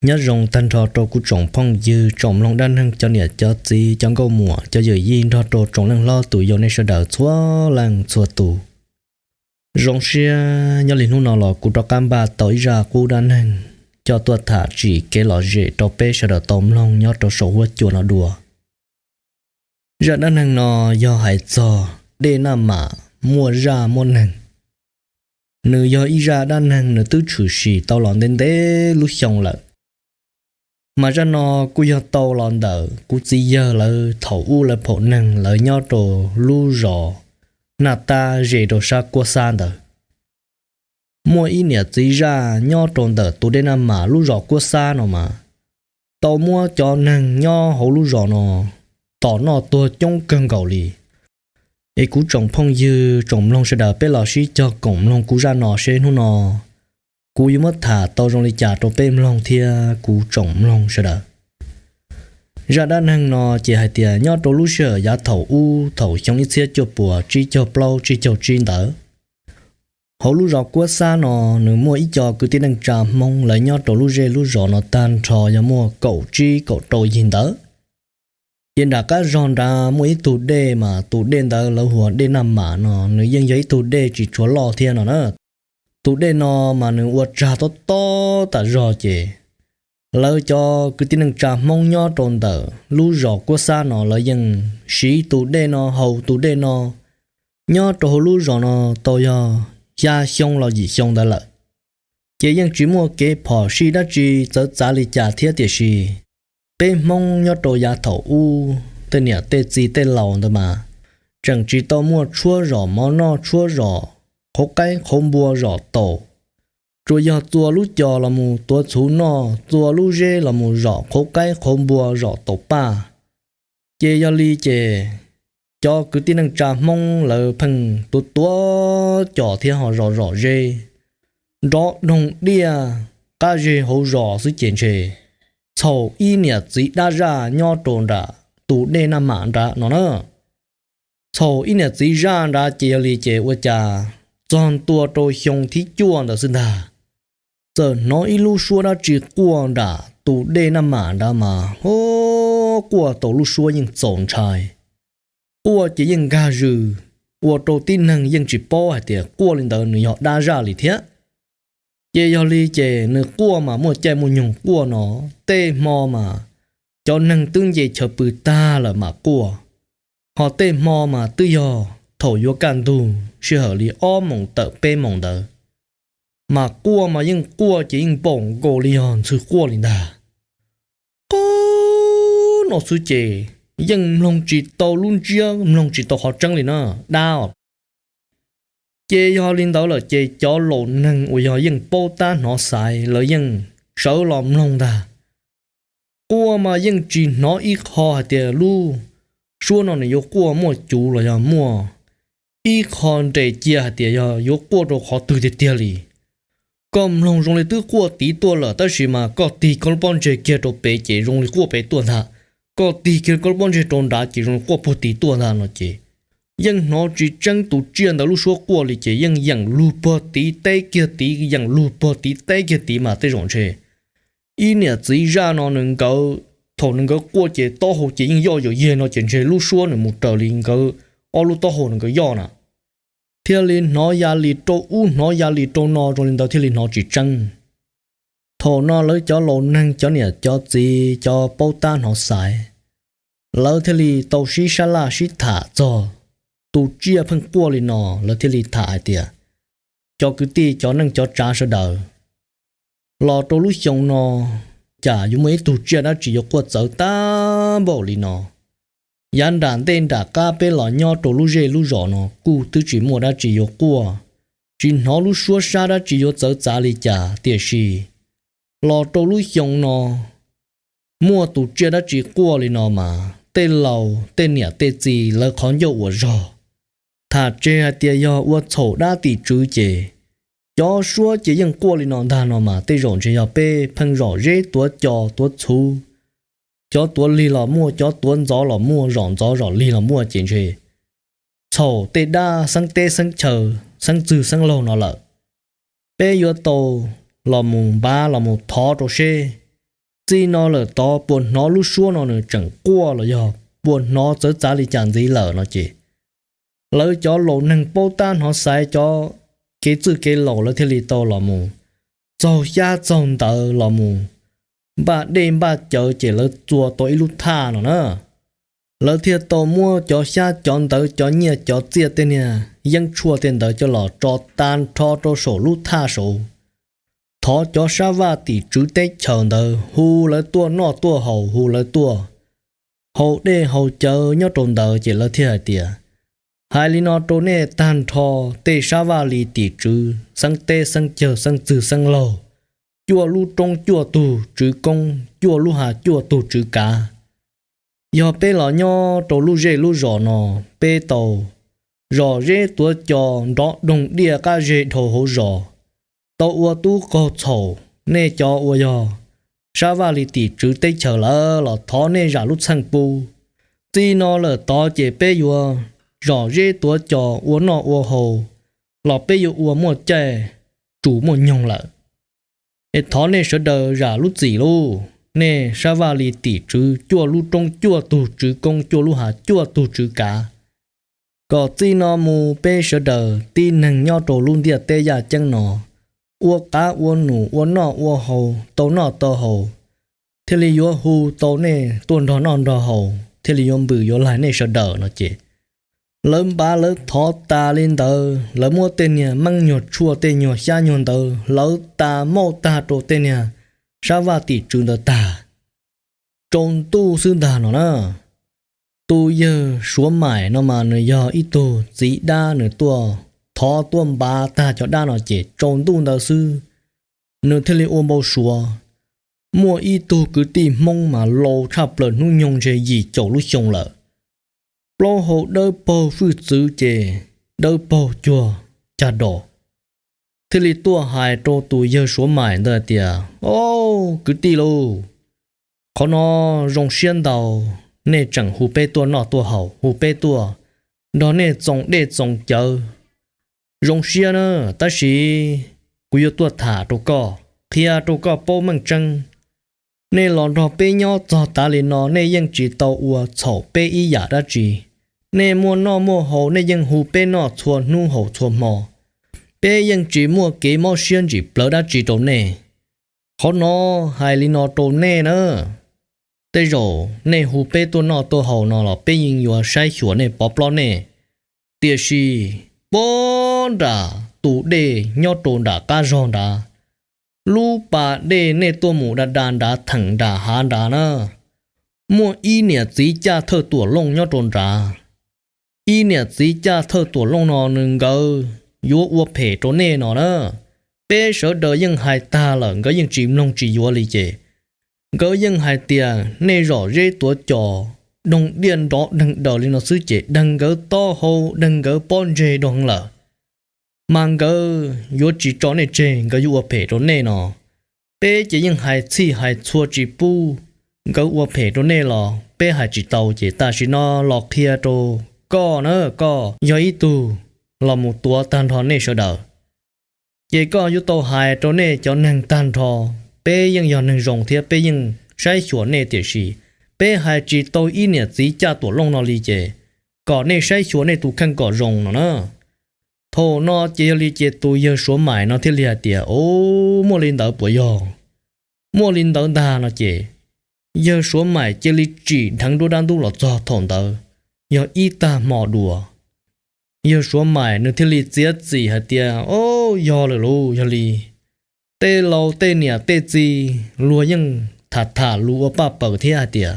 Nyob zoo tag nrho rau kuv tsoom phooj ywg tsoom mloog dab neeg cov niam cov txiv cov nkauj muam cov yawm yij nrog rau tsoom leej hlob tus yau nej sawv daws txhua leej txhua tus. Zoo siab nyob li hnub no los kuv rov qab npaj tau ib zaj qub dab neeg coj tuaj tham tsim kev lom zem rau peb sawv daws tau mloog nyob rau saum huab cua no dua. Zaj dab neeg no yog hais txog dej Naj Mam muaj zaj muaj neeg. Nws yog ib zaj dab neeg nws twb tshwm sim tau los ntev ntev lub xyoo lawm. Mas zaj no kuj yog tau los ntawm kuv txiv yawg lawv thaum ub lawv phaum neeg lawv nyob rau lub zos Naj Tab ze rau sab Kuab Xab ntawd. Muaj ib niam txiv zaj nyob rau ntawm tus dej Naj Mam lub zos Kuab Xab no mas tau muab cov neeg nyob hauv lub zos no tom noj tuag coob kawg nkaus li. Es kuv tsoom phooj ywg tsoom mloog sawv daws peb los sib cog koom mloog kuv zaj no seb hnub no kuv yuav muab tham tau zoo li cas rau peb mloog thiab kuv tsoom mloog sawv daws. Zaj dab neeg no ces hais tias nyob rau lub sij hawm yav thaum ub thaum xyoo ib txhiab cuaj puas tsib caug plaub tsib caug tsib ntawd, hauv lub zos Kuab Xab no nws muaj ib co kwv tij neej tsa Hmoob lawv nyob rau lub zej lub zos no tag nrho yog muaj kaum tsib kaum rau yig ntawd. Ces nram qab zog nrad muaj ib tug dej mas tus dej ntawd lawv hu ua dej Naj Mam no nws yeej yog ib tug dej tsis tshua loj thiab no na. Tus dej no mas nws ua tsag tob tob tas zog ces lawv cov kwv tij neej tsa Hmoob nyob rau ntawm lub zos Kuab Xab no lawv yeej siv tus dej no haus tus dej no nyob rau hauv lub zos no tau yog xya xyoo los yim xyoo ntawd lawm. Ces yeej tsis muaj kev phom sij dab tsi txawv txav li cas thiab tiam sis peb Hmoob nyob rau yav thaum ub tej niam tej txiv tej laus ntawd mas tseem tsis tau muaj tshuab zom mov noj tshuab zom qhauv qaib qhauv npua zom taum, tsuas yog txua lub cos los mus tuav txhuv noj txua lub zeb los mus zom qhauv qaib qhauv npua zom taum paj. Ces yog li ces cov kwv tij neej tsa Hmoob lawv pheej tuav tuav cos thiab ho zom zom zeb nrov doog diaj qab zej hauv zos xwb ces ntshe txhaum ib niam txiv dab zaj nyob rau nram tus dej Naj Mam nrad no na. Txhaum ib niam txiv zaj nrad ces yog li ces ua cas txog ntua rau xyoo thib cuaj ntawd xwb ntag, txawm hnov ib lub suab dab tsi quaj nram tus dej Naj Mam nrad mas ho quaj tau lub suab yeej txaus ntshai, quaj ces yeej nkag zws, ua rau tib neeg yeej tsis paub hais tias quaj li ntawd nws yog dab zaj li thiab. Ces yog li ces nws quaj mas muaj caij muaj nyoog quaj no, tej hmo mas cov neeg twb nce chaw pw tag lawm mam quaj, ho tej hmo mas twb yog thaum yuav kaj ntug sij hawm li ob moos tawm peb moos ntawd, mas quaj mas yeej quaj ces yeej npaum nkaus li yog ntxhw quaj li ntag. Qub no xwb ces yeej mloog tsis tau lub ntsiab mloog tsis tau qhov tseeb li na, dab os. Ces yog li ntawd lawm ces cov laus neeg uas yog yeej paub tab hnov xaiv lawv yeej sawv los mloog ntag. Quaj mas yeej tsis hnov ib qho hais tias lub suab no nws yuav quaj muaj cuv los yog muaj ib qho nres cia hais tias yog yuav quaj rau qhov twg tiag tiag li. Koj mloog zoo li twb quaj tiv tuaj lawm tab sis mas koj tig koj lub pob ntseg kiag rau pem ces zoo li quaj pem tuaj ntag, koj tig kiag koj lub pob ntseg rau nrad ces zoo li quaj puag tiv tuaj ntag no ces yeej hnov tsis tseeb tus tsiaj ntawd lub suab quaj li ces yeej yeem lug puag tiv teb kiag tiv yeem lug puag tiv teb kiag tiv mas tej zaum ntshe ib niam txiv zaj no nws nkawd thaum nws nkawd quaj ces taub hau ces yeej yoj yuam yeg no ces ntshe lub suab nws mus raws li nkawd ob lub taub hau nws nkawd yoj na. Thiaj li hnov ya li rau ub hnov ya li rau no zoo li ntawd thiaj li hnov tsis tseeb. Thaum no lawv cov laus neeg cov niam cov txiv cov paub tab hnov xaiv, lawv thiaj li tau sib sab laj sib tham txog tus tsiaj pheej quaj li no, lawv thiaj li tham hais tias cov kwv tij cov neej cov tsav sawv daws, los rau lub xyoo no cas yuav muaj ib tug tsiaj dab tsi yuav quaj txawv tag npaum li no. Yav nram ntej nram qab peb los nyob rau lub zej lub zos no kuj twb tsis muaj dab tsi yuav quaj, tsis hnov lub suab sab dab tsi yuav txawv txav li cas tiam sis los rau lub xyoo no muaj tus tsiaj dab tsi quaj li no mas tej laus tej niam tej txiv lawv qhov ncauj uas zog tham tseg hais tias yog ua txhaum dab tim tswv ces cov suab ces yeej quaj li no ntag no mas tej zaum ntshe yog peb pheej zom zeb tuav cos tuav txhuv, cov tuav lig los muaj cov tuav ntxov los muaj zom ntxov zom lig los muaj ces ntshe txhaum tej dab xeeb teb xeeb chaw xeeb txwg xeeb laug no lawm. Peb yuav tau los mus npav los mus thov rau seb Txij no lawm tod puas hnov lub suab no nws tseem quaj los yog puas hnov txawv txav li cas ntxiv lawm no ces, lawv cov laus neeg paub tab hnov xaiv cov kev txwj kev laus lawv thiaj li tau los mus txaug xyab txaug ntawv los mus npaj dej npaj cawv ces lawv txua tau ib lub thaj no na. Lawv thiaj tau muab cov xyab cov ntawv cov nyiaj cov txiaj tej niag yeeb tshuaj tej ntawd coj los tso tag nrho rau saum lub thaj saud. Thov cov sab vaj tim tswv teb chaws ntawd hu lawv tuaj noj tuaj haus, hu lawv tuaj haus dej haus cawv nyob rau ntawd ces lawv thiaj hais tias, hais li no rau nej tag nrho tej sab vaj li tim tswv xeeb teb xeeb cawg xeeb txwg xeeb laug, cuaj lub roob cuaj tug tswv koob, cuaj lub hav cuaj tug tswv kav, yog peb los nyob rau lub zej lub zos no, peb tau zom zeb tuav cos nrov doog diaj qab zej dhau hauv zos, tau ua tub qaug txhaum, nej cov uas yog sab vaj li tim tswv teb chaws lawm los thov nej zam lub txheej pub. Txij no lawm tod ces peb yuav zom zeb tuav cos ua noj ua haus los peb yuav ua muaj caij tsus muaj nyoog lawm. Es thov nej sawv daws zam lub txim lauj, nej sab vaj li tim tswv cuaj lub roob cuaj tug tswv koob, cuaj lub hav cuaj tug tswv kav, kom txij no mus peb sawv daws tib neeg nyob rau lub ntiaj teb yaj ceeb no ua qav ua num ua noj ua haus tau noj tau haus, thiaj li yuav hu tau nej tuaj nrog noj nrog haus, thiaj li yuav npws yuav laig nej sawv daws no ces, lawv npav lawv thov tas li ntawd, lawv muab tej niag meeb nyuag tshuaj tej nyuag xyab nyuag ntawv hlawv tas mauj tag rau tej niag sab vaj tim tswv ntawd tag, tsaus ntuj xwb ntag no na. Tus yawg Suav Maim no mas nws yog ib tug txiv dab, nws tuaj thov tuaj npav tag cov dab no ces tsaus ntuj ntawd xwb, nws thiaj li ua npau suav muaj ib tug kwv tij Hmoob mas laus tshaj plaws, hnub nyoog ntshe yim caum lub xyoo lawm, plaub hau dawb paug, hwj txwv ces dawb paug cuag cag dos, thiaj li tuaj hais rau tus yawg Suav Maim ntawd tias, Au, kwv tij lauj, qhov no zoo siab ntau, nej tseem hu peb tuaj noj tuaj haus, hu peb tuaj nrog nej txoos dej txoos cawv, zoo siab na. Tab sis kuv yuav tuaj tham rau koj, qhia rau koj paub meej tseeb. Nej los nrog peb nyob txog tav li no nej yeej tsis tau ua txhaum peb ib yam dab tsi. Nej muaj noj muaj haus nej yeej hu peb noj txhua hnub haus txhua hmo. Peb yeej tsis muaj kev mob siab ntsim plawv dab tsi rau nej. Qhov no hais li no rau nej na, tej zaum nej hu peb tuaj noj tuaj haus no los peb yeej yuav saib xyuas nej pov plob nej. Tiam sis puag nram tus dej nyob rau nram qab zog nrad, lub pas dej nej tuaj mus da da nrad theem nram hav nrad na, muaj ib niam txiv caj thawj tuam looj nyob rau nrad. Ib niam txiv caj thawj tuam looj no nws nkawd yuav ua phem rau nej no na. Peb sawv daws yeej hais tag lawm nkawd yeej tsis mloog tsis yuav li ces, nkawd yeej hais tias nej zom zeb tuav cos doog diaj nrov deeg daws li no xwb ces deeg nkawd taub hau deeg nkawd pob ntseg doog lawm, mas nkawd yuav tsis tso nej tseg, nkawd yuav ua phem rau nej no. Peb ces yeej hais txhij hais txhua tsis pub nkawd ua phem rau nej los peb hais tsis tau ces tam sim no los qhia rau koj na, koj yog ib tug los mus tuav tag nrho nej sawv daws. Ces koj yuav tau hais rau nej cov neeg tag nrho, peb yeej yog neeg zoo thiab peb yeej saib xyuas nej tiam sis peb hais tsis tau ib niam txiv caj tuam looj no li ces kom nej saib xyuas nej tus kheej kom zoo no na. Thaum no ces yog li ces tus yawg Suav Maim no thiaj li hais tias, Au, muaj li ntawd puas yog? Muaj li ntawd ntag no ces yawg Suav Maim cia li tsim dheev duab dab ntub los txog thaum ntawd yog ib tag hmo dua. Yawg Suav Maim nws thiaj li txiav txim hais tias, Au, yog lawm lauj, yog li tej laus tej niam tej txiv luag yeej tham tham lus ua paj paws thiab hais tias,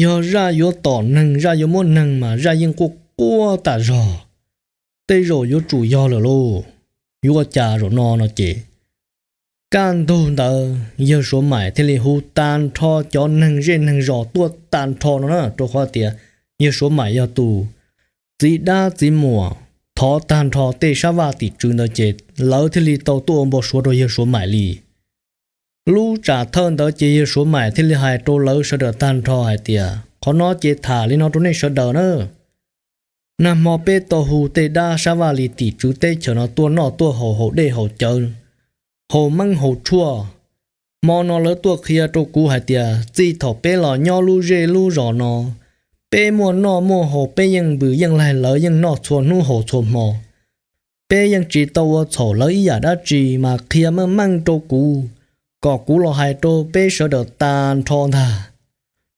yog zaj yuav tom neeg zaj yuav muab neeg mas zaj yeej quaj quaj tas zog, tej zaum yuav tsum yog lawm lauj, yuav ua cas zaum no no ces kaj ntug ntawd yawg Suav Maim thiaj li hu tag nrho cov neeg zej neeg zos tuaj tag nrho no na, rau qhov tias yawg Suav Maim yog tus txiv dab txiv muam thov tag nrho tej sab vaj tim tswv ntawd ces lawv thiaj li tau tuaj ua npau suav rau yawg Suav Maim li. Lub tsam thawj ntawd ces yawg Suav Maim thiaj li hais rau lawv sawv daws tag nrho hais tias, Qhov no ces tham li no rau nej sawv daws na. Nag hmo peb tau hu tej dab sab vaj li tim tswv teb chaws no tuaj noj tuaj haus, haus dej haus cawv, haus meeb haus tshuaj, Hmo no lawv tuaj qhia rau kuv hais tias txij thaum peb los nyob lub zej lub zos no, peb muaj noj muaj haus peb yeej npws yeej laig, lawv yeej noj txhua hnub haus txhua hmo. Peb yeej tsis tau ua txhaum lawv ib yam dab tsi, mas qhia meej meej rau kuv, kom kuv los hais rau peb sawv daws tag nrho ntag.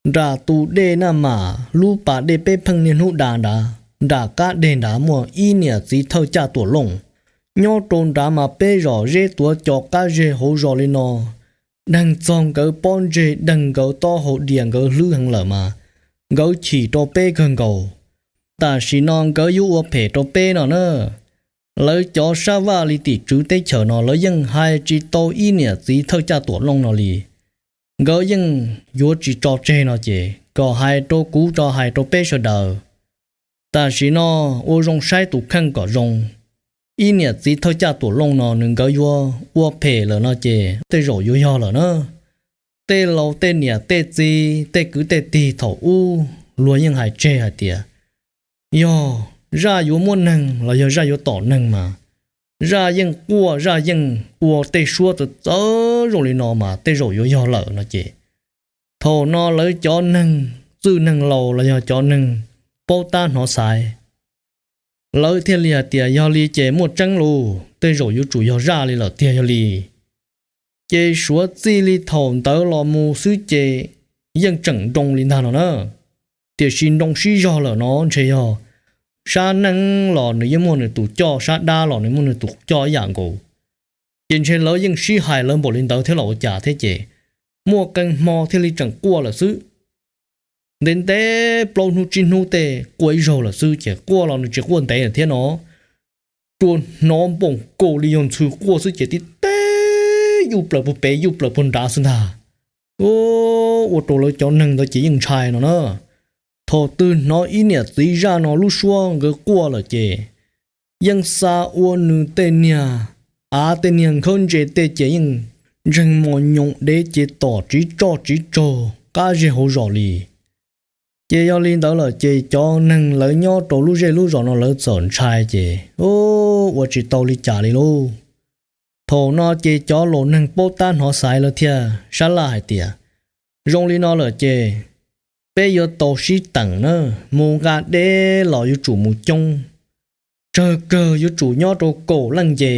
Nram tus dej Naj Mam lub pas dej peb pheej niaj hnub da nrad, nram qab deg nrad muaj ib niam txiv thawj Caj Tuam Looj. Nyob rau nrad mas peb zom zeb tuav cov qab zeg hauv zos li no, deeg txog nkawd pob ntseg, deeg nkawd taub hau dias, nkawd hlwb heev lawm mas nkawd chim rau peb kawg nkaus. Tam sim no nkawd yuav ua phem rau peb no na. Lawv cov sab vaj li tim tswv teb chaws no lawv yeej hais tsis tau ib niam txiv thawj Caj Tuam Looj no li. Nkawd yeej yuav tsis tso tseg no ces kom hais rau kuv tso hais rau peb sawv daws. Tam sim no ua zoo saib tus kheej kom zoo. Ib niam txiv thawj Caj Tuam Looj no nws nkawd yuav ua phem lawm no ces tej zaum yuav yog lawm na. Tej laus tej niam tej txiv tej kwv tej tij thaum ub luag yeej hais tseg hais tias yog zaj yuav muab neeg los yog zaj yuav tom neeg mas zaj yeej quaj, zaj yeej ua tej suab txawv txawv zoo li no mas tej zaum yuav yog lawm no ces thaum no lawv cov neeg, txwj neeg laus los yog cov neeg paub tab hnov xaiv, lawv thiaj li hais tias yog li ces muaj tseeb lauj, tej zaum yuav tsum yog zaj li lawm tiag yog li. Ces suav txij li thaum ntawd los mus xwb ces yeej tseem nroo li ntag no na. Tiam sis nroo sib zog lawm no ntshe yog sab neej los nws yeej muaj nws tus coj, sab dab los nws muaj nws tus coj ib yam nkaus. Ces ntshe lawv yeej sib hais lawv npaum li ntawd thiab los ua cas thiab ces muaj qee hmo thiaj li tseem quaj lawm xwb. Ntev ntev plaub hnub tsib hnub tej quaj ib zaug lawm xwb ces quaj los nws tsis quaj ntev lawm thiab no. Tsuas hnov npoom kaus li yog ntxhw quaj xwb ces tib teb yuj plaws puag pem yuj plaws puag nrad xwb ntag. Ua rau lawv cov neeg ntawd ces yeej ntshai no na. Thaum twg hnov ib niam txiv zaj no lub suab nkawd quaj lawm ces yeej xa ua nws tej niag av tej niag nkhawb ntse tej ces yeej ntseeg mos nyoos dev ces tom tsiv tsoj tsiv tsaug qab zej hauv zos li. Ces yog li ntawd lawm ces cov neeg lawv nyob rau lub zej lub zos no lawv txawm ntshai ces ua tsis tau li cas li lauj. Thaum no ces cov laus neeg paub tab hnov xaiv lawv thiaj sab laj hais tias zoo li no lawm ces peb yuav tau sib teem na, mus nqa dej los yuav tsum mus coob, tsawg kawg yuav tsum nyob rau kaum leej nce.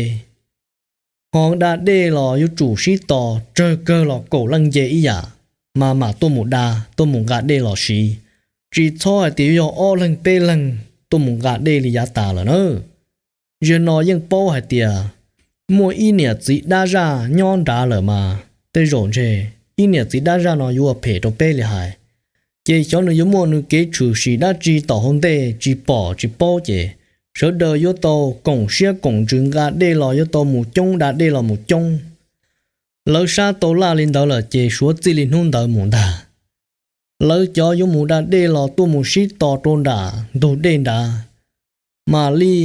Ho da dej los yuav tsum sib tos, tsawg kawg los kaum leej nce ib yam, mas mam tuaj mus da, tuaj mus nqa dej los siv. Tsis txhob hais tias yuav yog ob leeg peb leeg tuaj mus nqa dej li yav tas lawm na. Zaum no yeej paub hais tias muaj ib niam txiv dab zaj nyob nrad lawm mas tej zaum ntshe ib niam txiv dab zaj no yuav ua phem rau peb li hais. Ces xyov nws yuav muaj nws kev tshwm sim dab tsi tom hauv ntej tsis pom tsis paub ces sawv daws yuav tau koom siab koom ntsws nqa dej los yuav tau mus coob, da dej los mus coob. Lawv sab tau laj li ntawd lawm ces suav txij li hnub ntawd mus ntag. Lawv cov yuav mus da dej los tuaj mus sib tos rau nram ntug dej nrad, mam li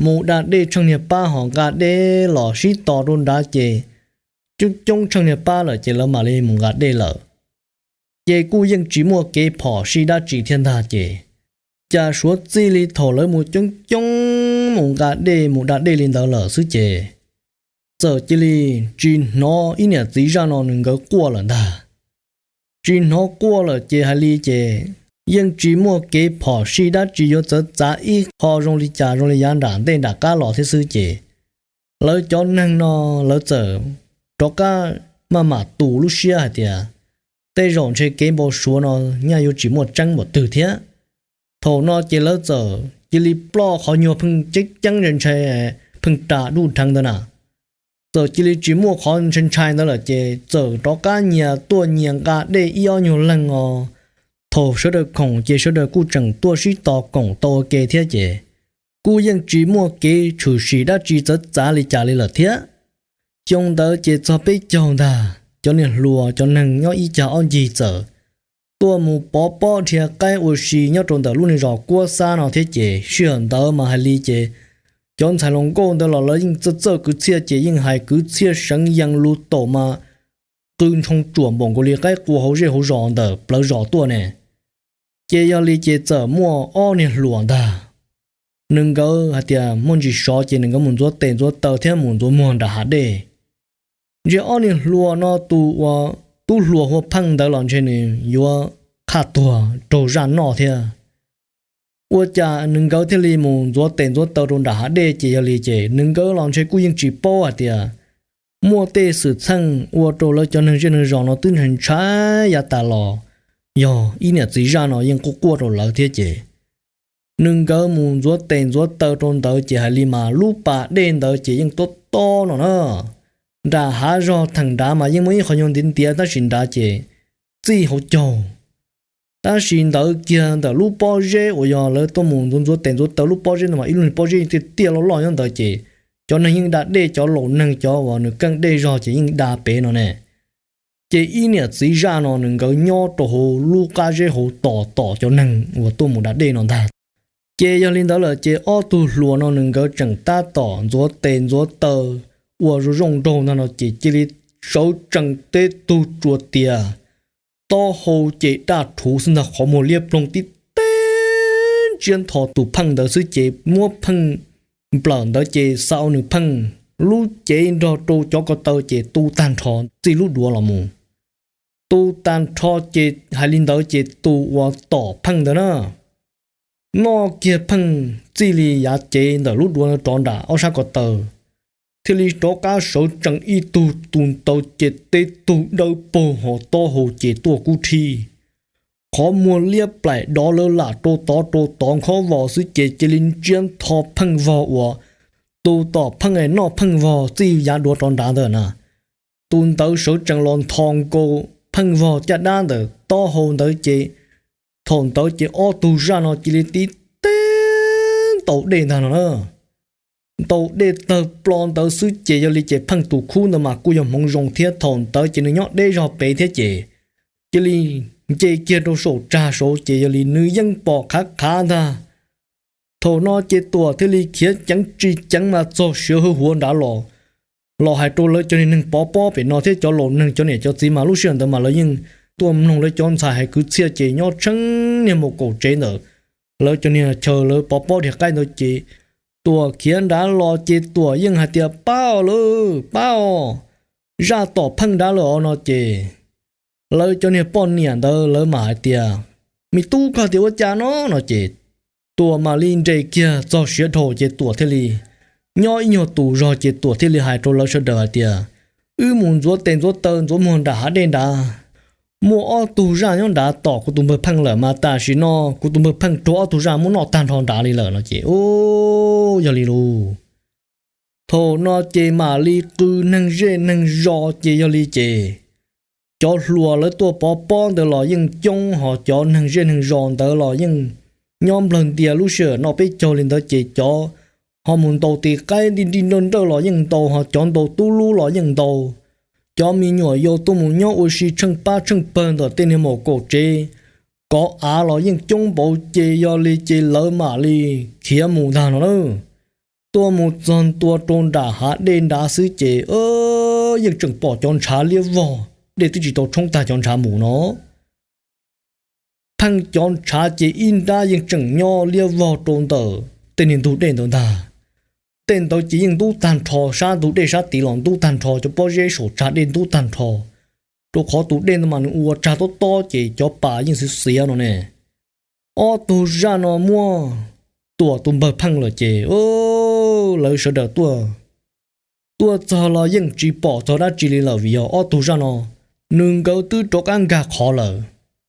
mus da dej tsheej niag pab ho nqa dej los sib tos rau nrad ces coob coob tsheej niag pab lawm ces lawv mam li mus nqa dej lawm. Ces kuj yeej tsis muaj kev phom sij dab tsi thiab ntag ces cas suav txij li thaum lawv mus coob coob mus nqa dej mus da dej li ntawd lawm xwb ces txawm cia li tsis hnov ib niam txiv zaj no nws nkawd quaj lawm ntag. Tsis hnov quaj lawm ces hais li ces yeej tsis muaj kev phom sij dab tsi yuav txawv txav ib qho zoo li cas zoo li yav nram ntej nram qab los thiab xwb ces lawv cov neeg no lawv txawm rov qab maj mam tu lub siab hais tias tej zaum ntshe kev npau suav no nyaj yuav tsis muaj tseeb npaum twg thiab. Thaum no ces lawv txawm cia li ploj qhov nyuag pheej ceeb ceeb ntshai ntshai, pheej ras duj dheev ntawd na. Txawm cia li tsis muaj qhov ntshai ntshai ntawd lawm ces txawm rov qab nyias tuaj nyias nqa dej ib ob nyuag leeg os. Thaum sawv daws khoom ces sawv daws kuj tseem tuaj sib tos koom tau ua ke thiab ces kuj yeej tsis muaj kev tshwm sim dab tsi txawv txav li cas li lawm thiab. Xyoo ntawd ces txog peb caug ntag, cov niag hluas cov neeg nyob ib cag ob ncig txawm tuaj mus pov pob dhia qaib ua si nyob rau ntawm lub niag zos Kuab Xab no thiab ces sij hawm ntawd mas hais li ces cov ntxhais hluas nkauj ntawd los lawv yeej txawj txawj kwv txhiaj ces yeej hais kwv txhiaj seev yees lus taum mas qw ntshoo tsuam npaum nkaus li qaib qua hauv zej hauv zos ntawm plawv zos tuaj ne. Ces yog li ces txawm muaj ob niag hluas ntag, nws nkawd hais tias muaj ntsis sov ces nws nkawd mus ntxuav tes ntxuav taw thiab mus ntxuav muag nram hav dej. Ntshe ob niag hluas no tus uas tub hluas hu ua Pheej ntawd los ntshe nws yuav qhaj tuag raug zaj noj thiab. Ua cas nws nkawd thiaj li mus ntxuav tes ntxuav taw rau nram hav dej ces yog li ces nws nkawd los ntshe kuj yeej tsis paub hais tias muaj tej xwm txheej ua rau lawv cov neeg zej neeg zos no twb ntshai ntshai yav tas los yog ib niam txiv zaj no yeej quaj quaj rau lawv thiab ces nws nkawd mus ntxuav tes ntxuav taw rau ntawd ces hais li mas lub pas dej ntawd ces yeej tob tob no na. Nram hav zog theem nrad mas yeej muaj ib qho nyuag ntiav ntiav tab sis nrad ces txij hauv caug. Tab sis ntawd kiag ntawm lub pob zeb uas yog lawv tuaj mus ntxuav ntxuav tes ntxuav taw lub pob zeb ntawd mas ib lub niag pob zeb tiaj tiaj loj loj nyob ntawd ces cov neeg yeej da dej, cov laus neeg cov uas nws keej dej zog ces yeej da pem no ne. Ces ib niam txiv zaj no nws nkawd nyob rau hauv lub qab zeb hauv tos tom cov neeg uas tuaj mus da dej no ntag. Ces yog li ntawd lawm ces ob tug hluas no nws nkawd tseem tab tom ntxuav tes ntxuav taw ua zoo zoo nraug ntag no ces cia li sawv tsees teb tug tsuas tias taub hau ces daj rhuv xwb ntag, qhov muag liab ploog tib teg ntsiab ntho tus Pheej ntawd xwb ces muab Pheej nplawm ntawd ces xa nws Pheej lub cev nrog rau cov ko taw ces tu tag nrho txij lub duav los mus. Tu tag nrho ces hais li ntawd ces tus uas tom Pheej ntawd na noj kiag Pheej txij li yav cev ntawm lub duav rov nram ob sab ko taw, thiaj li rov qab sawv tsees ib tug tus ntawd ces teb tug dawb paug ho taub hau ces tuaj kub rhib. Qhov muag liab plaim dov lawv lam rau tod rau tod nkhob vos xwb ces cia li ntsiab ntho Pheej vog uas tus tom Pheej es noj Pheej vog txij yav duav rov nrad ntawd na. Tus ntawd sawv tsees los ntho nkaus Pheej vog caj dab ntawm taub hau ntawd ces thaum ntawd ces ob tug zaj no cia li tib teg ntaus dej ntag no na. Ntaus dej tawg plo ntawd xwb ces yog li ces Pheej tus khub ntawd mas kuj yog hmoov zoo thiab thaum ntawd ces nws nyob deb zog pem thiab ces cia li nce kiag rau saum tsag saud ces yog li nws yeej pom qhav qhav ntag. Thaum no ces Tuam thiaj li khiav ceev tsis ceev mas txog siav hwj huav nrad los, los hais rau lawv cov niag neeg pov pob pem no thiab cov laus neeg cov niam cov txiv mas lub sij hawm ntawd mas lawv yeej tuaj mloog lawv cov ntxhais hais kwv txhiaj ces nyob tsheej niag maum kaum tsev ntawd, lawv cov niag chaw lawv pov pob dhia qaib ntawd ces Tuam khiav nrad los ces Tuam yeej hais tias pab os lawm pab os, zaj tom Pheej nrad lawm os no ces lawv cov niag poj niam ntawd lawv mam hais tias me tub koj tias ua cas no no ces Tuam mam li nres kiag txog siav dhau ces Tuam thiaj li nyob ib nyuag tus zog ces Tuam thiaj li hais rau lawv sawv daws hais tias wb mus ntxuav tes ntxuav taw ntxuav muag nram hav dej nrad, muaj ob tug zaj nyob nrad tom kuv tus npawg Pheej lawm mas tam sim no kuv tus npawg Pheej raug ob tug zaj muab noj tag nrho nrad li lawm no ces u, yog li lus. Thaum no ces mam li qw neeg zej neeg zos ces yog li ces cov hluas lawv tuaj pov pob ntawd los yeej coob ho cov neeg zej neeg zos ntawd los yeej nyob nplawg ntias lub sij hawm no peb caug li ntawd ces cov ho mus ntaus tis qaib nti nti nrawj nrawj los yeej ntau ho cov ntaus tub lub los yeej ntau. Cov me nyuam yaus tuaj mus nyob ua si tsheej pab tsheej pawg ntawm tej niag maum kaum tsev kov av los yeej coob npaum ces yog li ces lawv mam li khiav mus ntag no na. Tuaj mus txog ntua rau nram hav dej nrad xwb ces yeej tseem pom cov ntshav liab vog, dej twb tsis tau tshoob tag cov ntshav mus no. Pheej cov ntshav ces ib nrab yeej tseem nyob liab vog rau ntawm tej niag ntug dej ntawd ntag. Tej ntawd ces yeej ntub tag nrho, sab ntug dej sab tid los ntub tag nrho, cov pob zeb saum tsag dej ntub tag nrho, rau qhov tus dej ntawd mas nws ua tsag tob tob ces cov pas yeej xiav xiav no ne. Ob tug zaj no muab Tuam tus npawg Pheej lawm ces lawv sawv daws tuaj, tuaj txog los yeej tsis pom txog dab tsi li lawm vim yog ob tug zaj no nws nkawd twb rov qab nkag qhov lawm,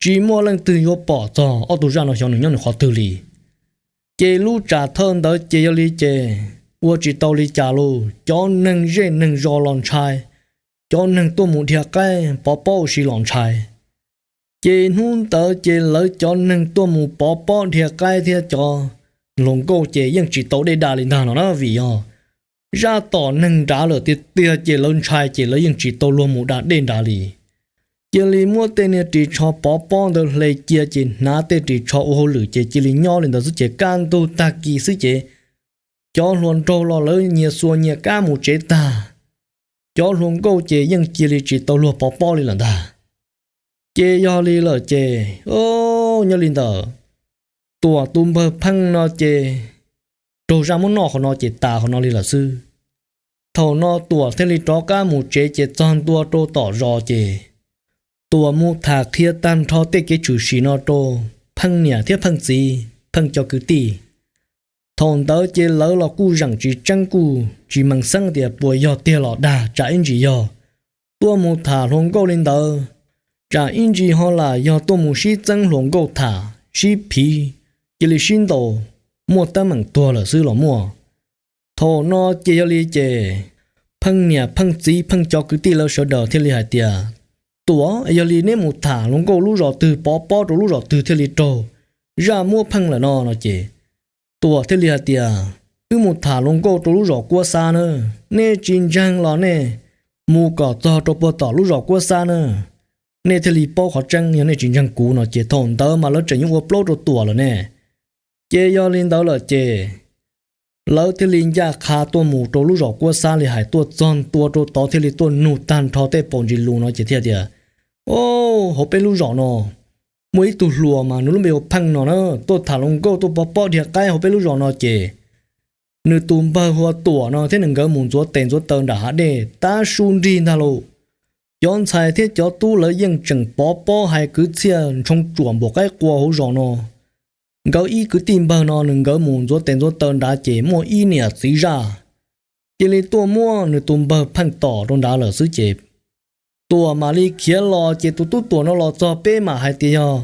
tsis muaj leej twg yuav pom txog ob tug zaj no xyov nws nyob nws qhov twg li. Ces lub tsam thawj ntawd ces yog li ces ua tsis tau li cas lauj, cov neeg zej neeg zos los ntshai, cov neeg tuaj mus dhia qaib pov pob ua si los ntshai. Ces hnub ntawd ces lawv cov neeg tuaj mus pov pob dhia qaib thiab cov hluas nkauj ces yeej tsis tau dej da li ntag no na vim yog zaj tom neeg nrad lawm tiag tiag ces lawv ntshai ces lawv yeej tsis tau luag mus da dej nrad li. Cia li muab tej niag ris tsho pov pob ntawd hle cia ces hnav tej ris tsho ua hauj lwm ces cia li nyob li ntawd xwb ces kaj ntug tag kis xwb ces cov hluas nraug los lawv nyias xuas nyias kab mus tsev tag. Cov hluas nkauj ces yeej cia li tsis tau luag pov pob li lawm ntag. Ces yog li lawm ces nyob li ntawd, Tuam tus npawg Pheej no ces raug zaj muab noj qhov no ces tas qhov no li lawm xwb. Thaum no Tuam thiaj li rov qab mus tsev ces txog ntua rau tom zos ces Tuam mus tham qhia tag nrho tej kev tshwm sim no rau Pheej niam thiab Pheej txiv, Pheej cov kwv tij. Thaum ntawd ces lawv los kuj zeem tsis tseeb, kuj tsis mees xeeb tias puas yog tiag los dag, tsam ib ntsis yog tuaj mus tham hluas nkauj li ntawd, tsam ib ntsis ho lam yog tuaj mus sib txeeb hluas nkauj tham sib phiv, cia li sib ntaus, muaj teeb meem tuag lawm xwb los muaj. Thaum no ces yog li ces Pheej niam Pheej txiv Pheej cov kwv tij lawv sawv daws thiaj li hais tias, Tuam, yog li neb mus tham hluas nkauj lub zos twg, pov pob rau lub zos twg thiaj li raug zaj muab Pheej lawm no? No ces Tuam thiaj li hais tias, Wb mus tham hluas nkauj rau lub zos Kuab Xab na. Nej tsis ntseeg los nej mus kom txog rau puag tom lub zos Kuab Xab na, nej thiaj li paub qhov tseeb, yog nej tsis ntseeg kuv. No ces thaum ntawd mas lawv tseem yuav ua plaub rau Tuam lawm ne. Ces yog li ntawd lawm ces lawv thiaj li ncaj qha tuaj mus rau lub zos Kuab Xab li hais, tuaj txog ntua rau tod thiaj li tuaj nug tag nrho tej paus ntsis lus no ces thiaj tias, O, hauv peb lub zos no muaj ib tug hluas mas nws lub npe hu ua Pheej no na, tuaj tham hluas nkauj tuaj pov pob dhia qaib hauv peb lub zos no ces nws tus npawg hu ua Tuam no thiab nws nkawd mus ntxuav tes ntxuav taw nram hav dej tab su nrig ntag lauj. Cov ntxhais thiab cov tub lawv yeej tseem pov pob hais kwv txhiaj ntshoo tsuam npaum qaib qua hauv zos no. Nkawd ib kwv tij npawg no nws nkawd mus ntxuav tes ntxuav taw nrad ces muaj ib niam txiv zaj cia li tuaj muab nws tus npawg Pheej tom rau nrad lawm xwb ces Tuam mam li khiav los ces tus tub Tuam no los txog peb mam hais tias yog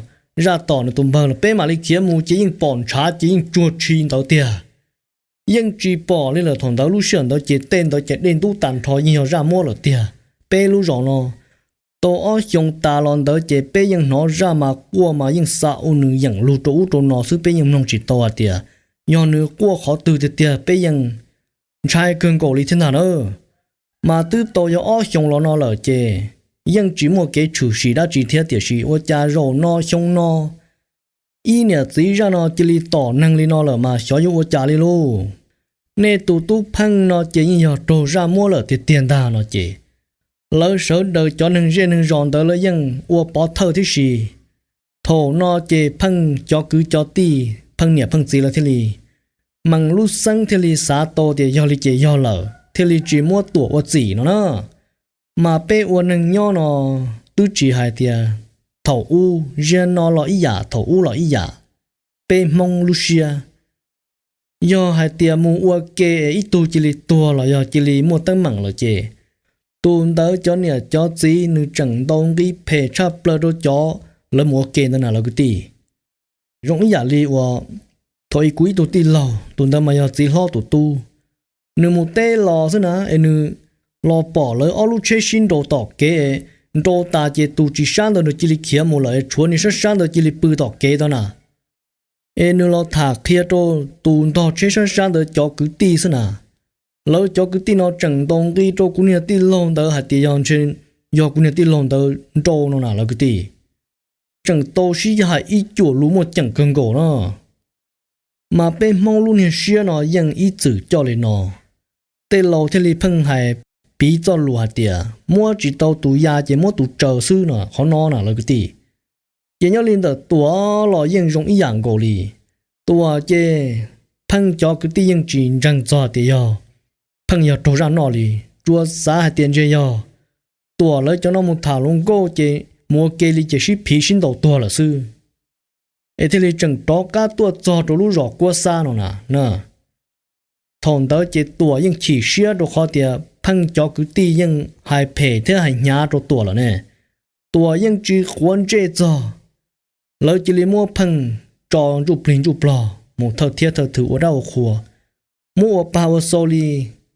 zaj tom nws tus npawg lawm, peb mam li khiav mus ces yeej pom ntshav ces yeej tsuag tshi ntawd tiag. Yeej tsis pom li lawm, thaum ntawd lub sij hawm ntawd ces tej ntawd ces dej ntub tag nrho yeej yog zaj muab lawm tiag. Peb lub zos no tau ob xyoos tas los ntawd ces peb yeej hnov zaj mas quaj mas yeej xa ua nws yeem lug rau ub rau no xwb, peb yeej mloog tsis tau hais tias yog nws quaj qhov twg tiag tiag, peb yeej ntshai kawg nkaus li thiab ntag na. Mas twb tau yog ob xyoos los no lawm ces yeej tsis muaj kev tshwm sim dab tsi thiab, tiam sis ua cas zaum no xyoo no ib niam txiv zaj no cia li tom neeg li no lawm mas xyov yuav ua cas li lauj. Nej tus tub Pheej no ces yeej yog raug zaj muab lawm tiag tiag ntag no ces lawv sawv daws cov neeg zej neeg zos ntawd lawv yeej ua pov thawj thiab si. Thaum no ces Pheej cov kwv cov tij, Pheej niam Pheej txiv lawv thiaj li mees lub xeeb thiaj li xav tau tias yog li ces yog lawm thiaj li tsis muab Tuam ua txim no na. Mas peb ua neeg nyob no twb tsis hais tias thaum ub, ziag no los ib yam, thaum ub los ib yam, peb Hmoob lub siab. Yog hais tias mus ua ke es ib tug cia li tuag los yog cia li muaj teeb meem lawm ces tus ntawd cov niam cov txiv nws tseem ntau nqi phem tshaj plaws rau cov lawv mus ua ke ntawd na lawv kwv tij. Zoo ib yam li uas thaum ub kuv ib tug tij laug, tus ntawd mas yog txiv hlob tus tub, nws mus teb los xwb na es nws los pom lawv ob lub tsheb sib nraus tom kev es nraus tas ces tus tsis sab ntawd nws cia li khiav mus lawm es tshuav niag sab sab ntawd cia li pw tom kev tod na. Es nws los tham qhia rau tus ntog tsheb sab sab ntawd cov kwv tij xwb na. Lawv cov kwv tij no tseem ntaus nqi rau kuv niag tij laug ntawd hais tias yog ntshe yog kuv niag tij laug ntawd nraus no na lawv kwv tij. Tseem tau sib hais ib cuam lus muaj ceem kawg nkaus na. Mas peb Hmoob lub niag siab no yeej ib txwm coj li no. Tej laus thiaj li pheej hais piv txoj lus hais tias muab tsis tau tus ya ces muab tus tsaws xwb no, qhov no na lawv kwv tij. Ces nyob li ntawm Tuam los yeej zoo ib yam nkaus li. Tuam ces Pheej cov kwv tij yeej tsis ntseeg txog tias yog Pheej yog raug zaj noj li, tsuas xav hais tias ntshe yog Tuam lawv cov no mus tham hluas nkauj ces mus ua ke li ces sib phiv sib ntaus tuag lawm xwb. Es thiaj li tseem rov qab tuaj txog rau lub zos Kuab Xab no na. Thaum ntawd ces Tuam yeej chim siab rau qhov tias Pheej cov kwv tij yeej hais phem thiab hais hnyav rau Tuam lawm ne. Tuam yeej tsis quav ntsej txog, lawv cia li muab Pheej tso ntsuj plig ntsuj plog mus thawj thiab thawj thwm ua dab ua qhua, muab ua pag ua xau li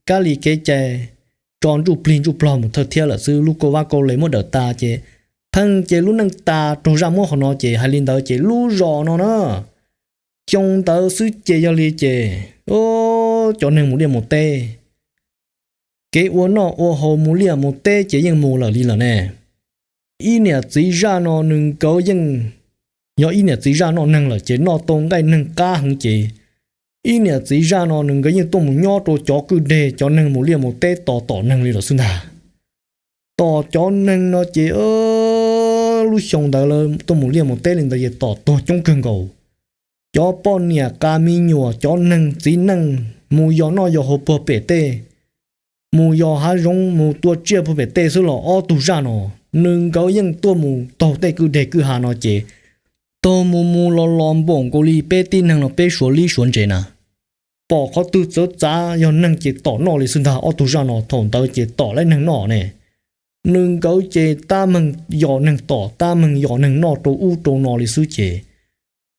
kab li kev cai, tso ntsuj plig ntsuj plog mus thawj thiab lawm xwb. Lub kauj vab kauj le muab dawm tas ces Pheej ces lub neej tas raug zaj muab qhov no ces hais li ntawd ces lub zos no na, xyoo ntawd xwb ces yog li ces cov neeg mus liaj mus teb, kev ua noj ua haus mus liaj mus teb ces yeej mus lawm li lawm ne. Ib niam txiv zaj no nws nkawd yeej, yog ib niam txiv zaj noj neeg lawm ces noj tau nqaij neeg qab heev ces ib niam txiv zaj no nws nkawd yeej tuaj mus nyob rau cov kwj deg, cov neeg mus liaj mus teb tos tom neeg li lawm xwb ntag. Tos cov neeg no ces lub xyoo ntawd lawv tuaj mus liaj mus teb li ntawd ces tos tuag coob kawg nkaus. Cov poj niam qa me nyuam, cov neeg txiv neej mus yos noj yos haus puag pem tej mus yos hav zoov mus tua tsiaj puag pem tej xwb los ob tug zaj no nws nkawd yeej tuaj mus taug tej kwj deg kwj ha no ces taug mus mus los los npaum nkaus li peb tib neeg no peb suav lib suav ntsev na. Pom qhov twg txawv txav yog neeg ces tom noj li xwb ntag. Ob tug zaj no thaum ntawd ces tom laib neeg noj ne. Nws nkawd ces tab meeg yos neeg tom tab meeg yos neeg noj rau ub rau no li xwb ces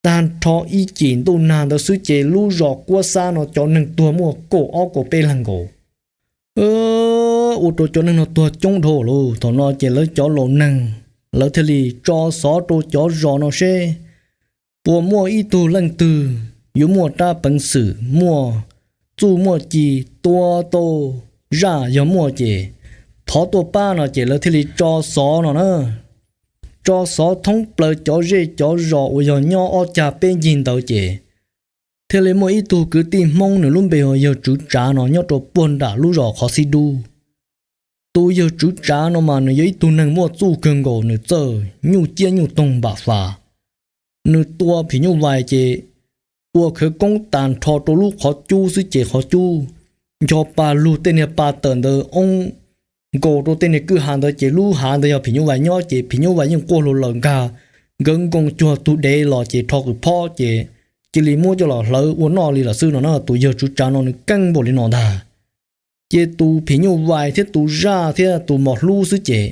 tag nrho ib cim ntuj nag ntawd xwb ces lub zos Kuab Xab no cov neeg tuag muaj kaum ob kaum peb leeg nkaus. Ua rau cov neeg no tuag coob dhau lawm. Thaum no ces lawv cov laus neeg lawv thiaj li tso xov rau cov zos no seb puas muaj ib tug leej twg yuav muaj rab peev xwm muaj txuj muaj ci tua tau zaj, yog muaj ces thov tuaj pab no ces lawv thiaj li tso xov no na, tso xov thoob plaws cov zej cov zos uas yog nyob ob cag peb ncig ntawd ces thiaj li muaj ib tug kwv tij Hmoob nws lub npe hu ua yawg Tswv Tsav no nyob rau puag nram lub zos Qhov Xib Dub. Tus yawg Tswv Tsav no mas nws yog ib tug neeg muaj txuj kawg nkaus, nws txawj nyuj ciab nyuj toog npam fas. Nws tua phim nyuj vais ces ua khawv koob tag nrho rau lub qhov cub xwb ces qhov cub ncho pa lug tej niag pa tawm ntawd oob nkaus rau tej niag kwj ha ntawd ces lub hav ntawd yog phim nyuj vais nyob ces phim nyuj vais yeej quaj hlo lawm nkag nkawv nkoos cuag tug dev los ces rho qws phob ces cia li muab coj los hlawv ua noj li lawm xwb no na. Tus yawg Tswv Tsav no nws keej npaum li no ntag. Ces tus phim nyuj vais thiab tus zaj thiab tus mos hlub xwb ces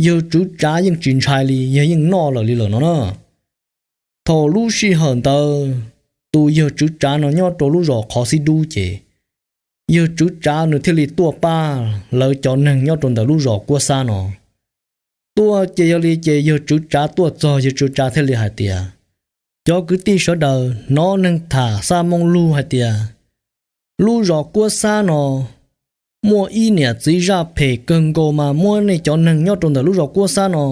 yawg Tswv Tsav yeej tsis ntshai li, yawg yeej noj lawm li lawm no na. Thaum lub sij hawm ntawd tus yawg Tswv Tsav no nyob rau lub zos Qhov Xib Dub ces yawg Tswv Tsav nws thiaj li tuaj pab lawv cov neeg nyob rau ntawm lub zos Kuab Xab no. Tuaj ces yog li ces yawg Tswv Tsav tuaj txog yawg Tswv Tsav thiaj li hais tias, cov kwv tij sawv daws, hnov neeg tham xab moob lug hais tias lub zos Kuab Xab no muaj ib niam txiv zaj phem kawg nkaus mas muab nej cov neeg nyob rau ntawm lub zos Kuab Xab no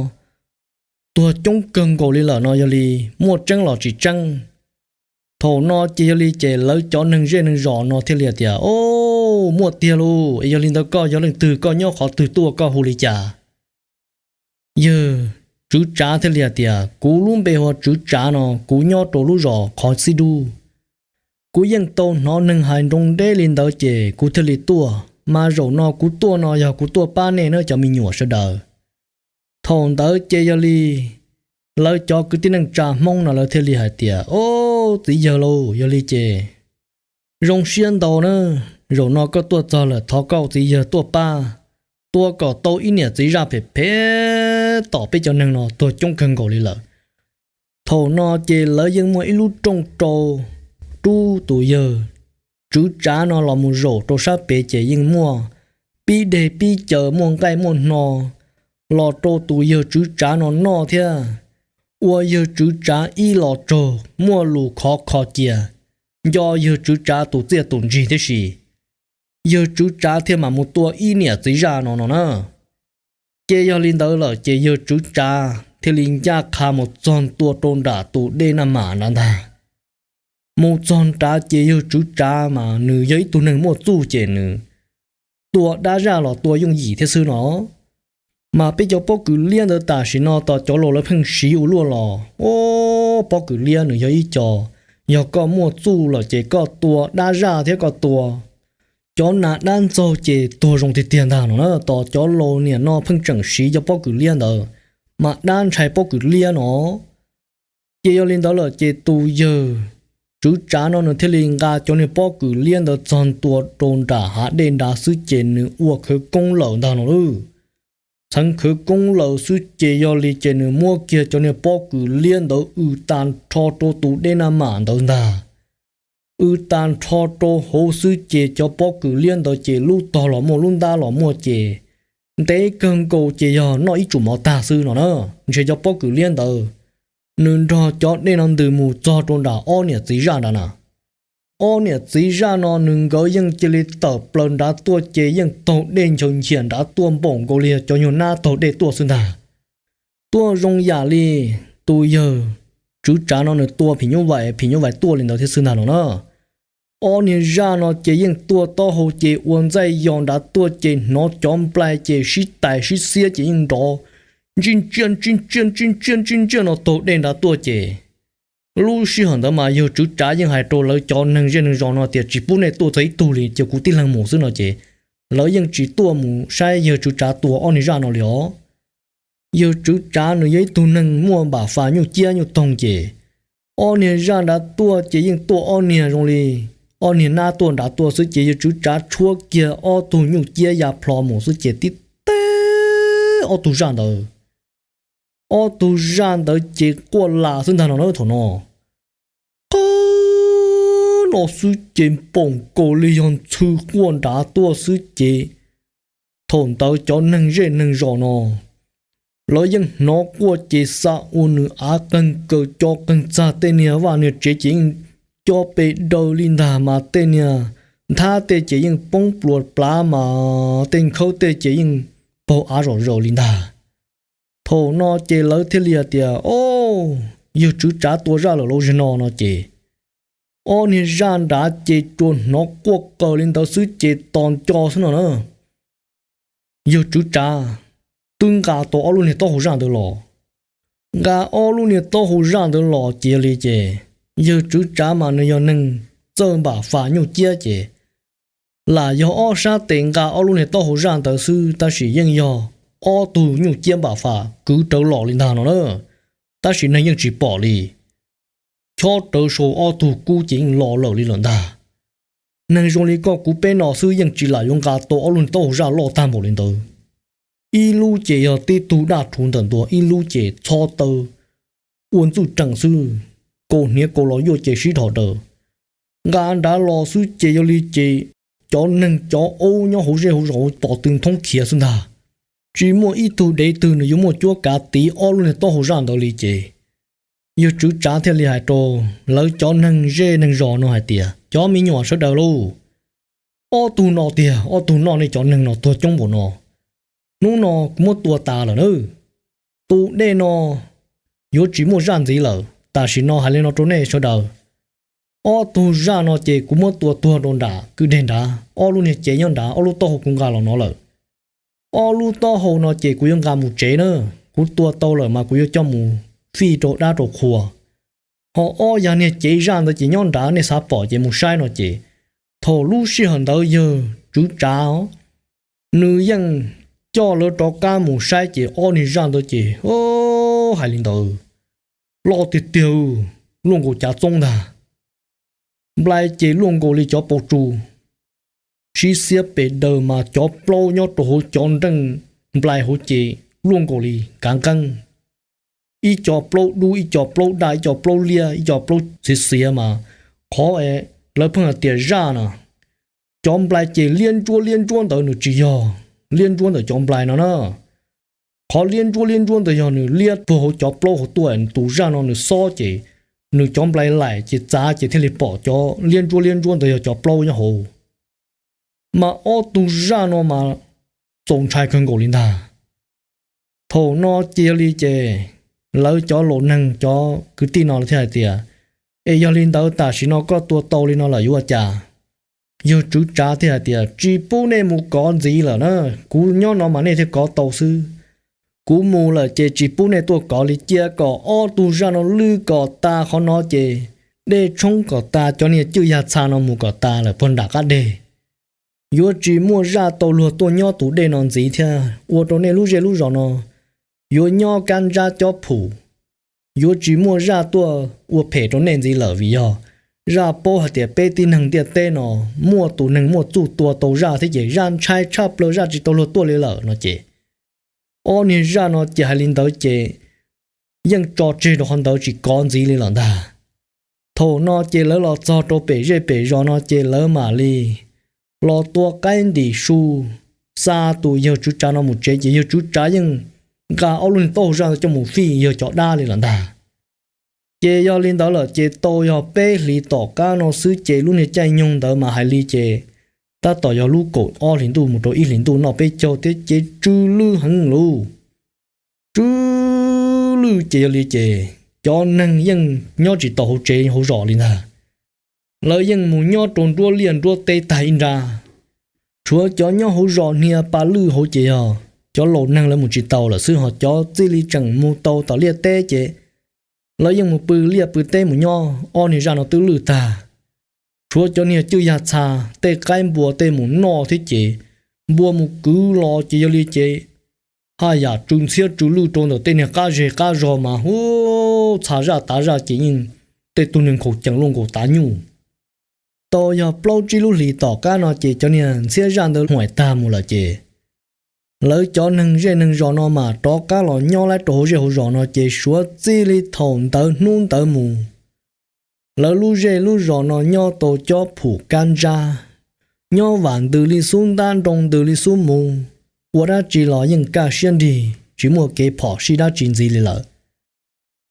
tuag coob kawg nkaus li lawm no yog li muaj tseeb los tsis tseeb? Thaum no ces yog li ces lawv cov neeg zej neeg zos no thiaj li tias, o, muaj tiag lauj, es yog li ntawd koj yog leej twg, koj nyob qhov twg tuaj, koj hu li cas? Yawg Tswv Tsav thiaj li hais tias, kuv lub npe hu ua Tswv Tsav no, kuv nyob rau lub zos Qhov Xib Dub. Kuv yeej tau hnov neeg hais nroo deb li ntawd ces kuv thiaj li tuaj, mas zaum no kuv tuaj no yog kuv tuaj pab nej na cov me nyuam sawv daws. Thaum ntawd ces yog li lawv cov kwv tij neej tsa Hmoob no lawv thiaj li hais tias, o, txiv yawg lauj, yog li ces zoo siab ntau na, zaum no koj tuaj txog lawm thov koj txiv yawg tuaj pab, tua kom tau ib niam txiv zaj phem phem tom peb cov neeg no tuag coob kawg nkaus li lawm. Thaum no ces lawv yeej muaj ib lub rooj rau rub tus yawg Tswv Tsav no los mus zaum rau sab pem ces yeej muaj pib deg pib cawv, muaj nqaij muaj hno los rau tus yawg Tswv Tsav no noj thiab. Ua yawg Tswv Tsav ib los tsaug muaj lus khov kho cia, nco yawg Tswv Tsav tus txiaj tus ntsig tib si, yawg Tswv Tsav thiaj mam mus tua ib niam txiv zaj no no na. Ces yog li ntawd lawm ces yawg Tswv Tsav thiaj li ncaj qha mus txog ntua rau nram tus dej Naj Mam nrad ntag. Mus txog nrad ces yawg Tswv Tsav mas nws yog ib tug neeg muaj txuj ces nws tua dab zaj los tua yooj yim thiab xwb no. Mas peb cov pob kws liab ntawd tam sim no tos cov laus lawv pheej siv ua luaj los, o, pob kws liab nws yog ib co, yog koj muaj txuj lawm ces koj tua dab zaj thiab koj tua cov nas dab ntxaug ces tuag zoo tiag tiag ntag no na. Tos cov laus niam no pheej tseem siv cov pob kws liab ntawd, mas dab ntshai pob kws liab no. Ces yog li ntawd lawm ces tus yawg Tswv Tsav no nws thiaj li nqa cov niag pob kws liab ntawd txog ntua rau nram hav dej nrad xwb ces nws ua khawv koob lawm ntag no lauj. Txheev khawv koob lawm xwb ces yog li ces nws muab kiag cov niag pob kws liab ntawd w tag nrho rau tus dej Naj Mam ntawd ntag. W tag nrho rau hauv xwb ces cov pob kws liab ntawd ces lub tog los muaj lub ntab los muaj ces ntev kawg nkaus ces yog noj ib tsum mov tag xwb no na. Ntshe cov pob kws liab ntawd nws nrog cov dej no ntws mus txog rau nram ob niam txiv zaj nrad na. Ob niam txiv zaj no nws nkawd yeej cia li tawm plaws nrad tuaj ces yeej taug dej nchaws nchiam nrad tuaj npaum nkaus li cov nyuag nab taug dej tuaj xwb ntag. Tuaj zoo yam li tus yawg Tswv Tsav no nws tua phim nyuj vais, phim nyuj vais tuaj li ntawd thiab xwb ntag no na. Ob niag zaj no ces yeej tuaj taub hau ces ua ntxaij yos nrad tuaj ces hnov cov nplai ces sib tais sib xiab ces yeej nrov ntsij ntsia ntsij ntsia ntsij ntsia ntsij ntsia no taug dej nrad tuaj ces lub sij hawm ntawd mas yawg Tswv Tsav yeej hais rau lawv cov neeg zej neeg zos no tias tsis pub nej tuaj txog ib tug li, cia kuv tib leeg mus xwb no ces lawv yeej tsis tuaj mus saib yawg tswv tsav tua ob niag zaj no li os. Yawg tswv tsav nws yog ib tug neeg muaj npam fas nyuj ciab nyuj toog ces ob niag zaj nrad tuaj ces yeej tuaj ob niag zoo li ob niag nab tuaj nrad tuaj xwb ces yawg tswv tsav tshuab kiag ob tug nyuj ciab ya plho mus xwb ces tib teb ob tug zaj ntawd, ob tug zaj ntawd ces quaj las xwb ntag no na thaum no. Qab no xwb ces npoom kaus li yog ntxhw quaj nrad tuaj xwb ces thaum ntawd cov neeg zej neeg zos no lawv yeej hnov quaj ces xa ua nws av qeeg kaws co qeeg txag tej niag vaj niag tsev ces yeej co pes daws li ntag mas tej niag nthab tej ces yeej poob pluas plav mas tej nkhawb tej ces yeej paug av zom zaws li ntag. Thaum no ces lawv thiaj li hais tias, O, yawg tswv tsav tua zaj lawm lauj zig no no ces ob niag zaj nrad ces tsuas hnov quaj qaws li ntawd xwb ces tos nco xwb no na. Yawg tswv tsav twb nqa tau ob lub niag taub hau zaj ntawd los. Nqa ob lub niag taub hau zaj ntawd los ces yog li ces yawg tswv tsav mas nws yog neeg txawj npam fas nyuj ciab ces lam yog ob sab tes nqa ob lub niag taub hau zaj ntawd xwb tab sis yeej yog ob tug nyuj ciab npam fas kwv rawv los li ntag no na. Tab sis neeg yeej tsis pom li. Chob rawv saum ob tug kub ces yeej los lawm li lawm ntag. Neeg zoo li koj kuv peb no xwb yeej tsis lam yuav nqa tau ob lub niag taub hau zaj loj tag npaum li ntawd. Ib lub ces yog tib tug daj rhuv ntawm ntua, ib lub ces txho taw ua ntxuj reem xwb, kaus hniav kaus los yuaj ces sib dhos daws. Nqa nrad los xwb ces yog li ces cov neeg cov aub nyob hauv zej hauv zos pom tw thoob khiav xwb ntag. Tsis muaj ib tug dev twg nws yuav muaj cuab kav tiv ob lub niag taub hau zaj ntawd li ces yawg tswv tsav thiaj li hais rau lawv cov neeg zej neeg zos no hais tias, Cov me nyuam sawv daws lauj, ob tug no tiag ob tug noj nej cov neeg no tuag coob npaum no, hnub no kuv muab tua tas lawm na. Tus dej no yuav tsis muaj zaj ntxiv lawm, tam sim no hais li no rau nej sawv daws. Ob tug zaj no ces kuv muab tua tuag rau nram kwj deg nrad, ob lub niag cev nyob nrad, ob lub taub hau kuv nqa los no lawm. Ob lub taub hau no ces kuv yuav nqa mus tsev na, kuv tua tau lawm mas kuv yuav coj mus fij rau dab rau qhua. Ho ob yag niag cev zaj ntawd ces nyob nrad, nej xav pom ces mus saib no ces. Thaum lub sij hawm ntawd yawg tswv tsav, nws yeej coj lawv rov qab mus saib ces ob niag zaj ntawd ces hais li ntawd, loj tiag tiag, luaj nkaus cav txoob ntag. Nplai ces luaj nkaus li cov paus tsu, sib xiab pes daws mas cov plaub nyob rau hauv cov nreej nplai hauv ces luaj nkaus li kav nqeeb. Ib co plaub dub, ib co plaub daj, ib co plaub liab, ib co plaub xiav xiav mas qhov lawv pheej hais tias zaj no, cov nplai ces liab ntsuab liab ntsuab ntawd nws tsis yog liab ntsuab ntawm cov nplai no na. Qhov liab ntsuab liab ntsuab ntawd yog nws liab puag hauv cov plaub hauv tuaj, tus zaj no nws xob ces nws cov nplai laim ces txav ces thiaj li pom cov liab ntsuab liab ntsuab ntawd yog cov plaub nyob hauv. Mas ob tug zaj no mas txaus ntshai kawg nkaus li ntag. Thaum no ces yog li ces lawv cov laus neeg cov kwv tij no thiaj hais tias, Es yog li ntawd tam sim no koj tua tau li no lawm yuav ua cas? Yawg tswv tsav thiaj hais tias, Tsis pub nej mus kov ntxiv lawm na, kuv nyob no mas nej thiaj kov tau xwb. Kuv mus lawm ces tsis pub nej tuaj kov li, cia kom ob tug zaj no lwj kom tas qhov no ces dej tshoob kom tas, cov niag cwj yag txha no mus kom tas lawm puag nram qab deg. Yuav tsis muaj zaj tau luag tuaj nyob tus dej no ntxiv thiab, ua rau nej lub zej lub zos no yuav nyob kab ntsab cob phum. Yuav tsis muaj zaj tuaj ua phem rau nej ntxiv lawm vim yog zaj paub hais tias peb tib neeg ntiaj teb no muaj tus neeg muaj txuj tua tau zaj thiab ces zaj ntshai tshaj plaws, zaj tsis tau luag tuaj li lawm no ces ob niag zaj no ces hais li ntawd ces yeej tso tseg rau qhov ntawd tsis kov ntxiv li lawm ntag. Thaum no ces lawv los txog rau pem zej pem zos no ces lawv mam li los tua qaib ntim su xa tus yawg tswv tsav no mus tsev ces yawg tswv tsav yeej nqa ob lub niag taub hau zaj ntawd coj mus fij yawg cov dab li lawm ntag. Ces yog li ntawd lawm ces tau yog peb hlis tom qab no xwb ces lub niag caij nyoog ntawd mas hais li ces tab tom yog lub kaum ob hlis ntuj mus rau ib hlis ntuj noj peb caug thiab ces tsw lwj heev lauj. Tsw lwj ces yog li ces cov neeg yeej nyob tsis tau hauv tsev hauv zos li ntag. Lawv yeej mus nyob rau nruab liaj nruab teb tag ib nrab. Tshuav cov nyob hauv zos hnia pa lwj hauv ces yog cov laus neeg lawv mus tsis tau lawm xwb, ho cov txij li tseem mus tau tom liaj teb ces lawv yeej mus pw liaj pw teb mus nyob, ob niag zaj no twb lwj tag. Tshuav cov niag cwj yag txha, tej qaib npua tej mus noj thiab ces npua mus kwv los ces yog li ces haj yam tsw ntxhiab tsw lwj rau ntawm tej niag qab zej qab zog mas hu, txha zaj tav zaj ces yeej tej tug neeg khaus cees luaj nkaus tav nyuj. Tau yog plaub tsib lub hlis tom qab no ces cov niag ntxhiab zaj ntawd huaim tag mus lawm ces lawv cov neeg zej neeg zos no mas rov qab los nyob lawm rau hauv zej hauv zos no ces suav txij li thaum ntawd hnub ntawd mus lawv lub zej lub zos no nyob tau cob phum kab ntsab, nyob vam ntws li xub ntab nroo ntws li xub muv, ua dab tsi los yeej kaj siab nrig tsis muaj kev phom sij dab tsi ntxiv li lawm.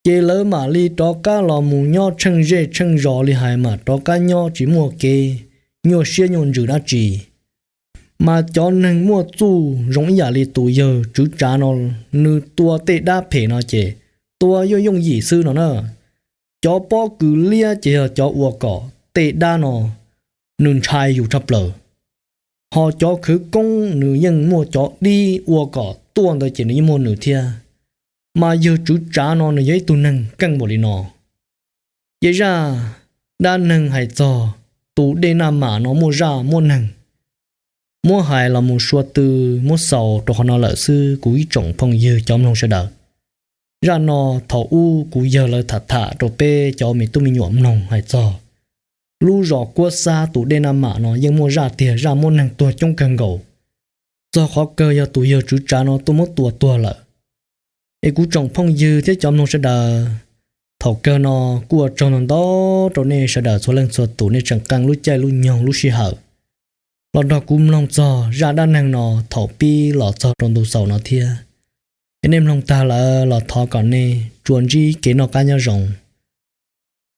Ces lawv mam li rov qab los mus nyob tsheej zej tsheej zos li hais mas rov qab nyob tsis muaj kev nyuaj siab nyuaj ntsws dab tsi. Mas cov neeg muaj txuj zoo ib yam li tus yawg tswv tsav no, nws tua tej dab phem no ces tua yooj yooj yim xwb no na. Cov pob kws liab ces yog cov ua kom tej dab no nws ntshai yus tshaj plaws. Ho cov khwv koob nws yeej muaj cov dib ua kom tuaj ntawd ces nws yeej muaj nws thiab. Mas yawg tswv tsav no nws yog ib tug neeg keej npaum li no. Ces zaj dab neeg hais txog tus dej naj mam no muaj zaj muaj neeg, muab hais los mus sua tw muab xaus rau qhov no lawm xwb kuv ib tsoom phooj ywg cov mloog sawv daws. Zaj no thaum ub kuv yawg lawv tham tham rau peb cov me tub me nyuam mloog hais txog lub zos Kuab Xab tus dej naj mam no yeej muaj zaj tiag zaj muab neeg tuag coob kawg nkaus. Txog qhov kawg yog tus yawg tswv tsav no tuaj muab tua tuag lawm. Es kuv tsoom phooj ywg thiab cov mloog sawv daws, thaum kawg no kuj ua tsaug ntau ntau rau nej sawv daws txhua leej txhua tus nej tseem qee lub caij lub nyoog lub sij hawm los nrog kuv mloog txog zaj dab neeg no thaum pib los txog rau ntu xaus no thiab. Es nej mloog tag lawm los thov kom nej tsuas ntsib kev noj qab nyob zoo.